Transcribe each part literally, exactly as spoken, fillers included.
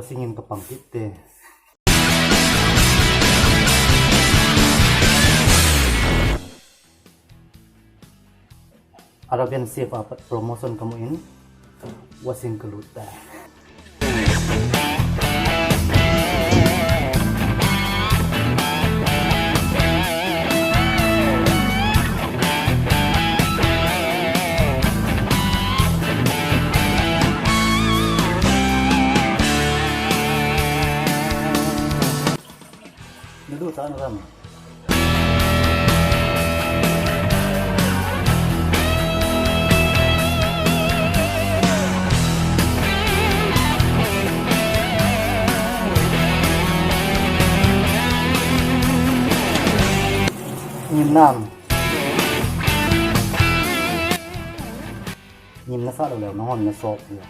Singin kapang kit te. Arabian Chef a pat promotion kamu in, Wasing kalut ta. Nalu ta na ram. Ngim nam. Ngim nasa lou leh, nanghon nasop leh.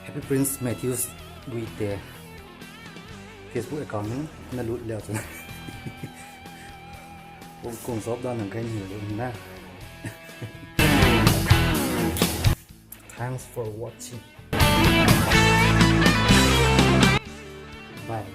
Happy Prince Matthews Guite Facebook account in nalut leh chun. Kong, kong sop dan nang kahin hil lou na. Thanks for watching. Bye.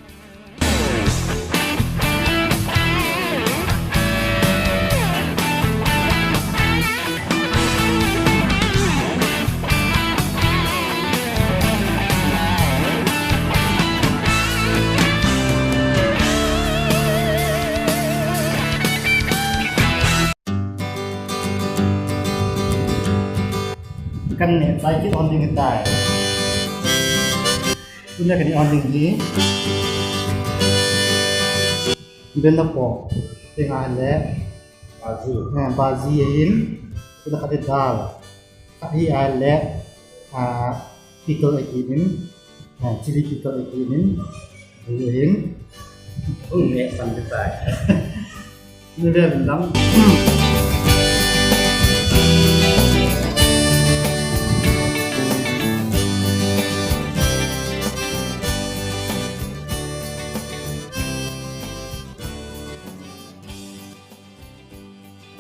Kan neh chai kit lhon ding ahitai. Tuna kan neh lhon ding hi. Bena pork. Tenga le. Baji. Ha, baji ahin. Tuna khat hi dal. Khat hi ahile, ah, pickle akit in, ah, chili pickle akit in, ahin. Hung neh pan ahitai. Ni ve vin lang.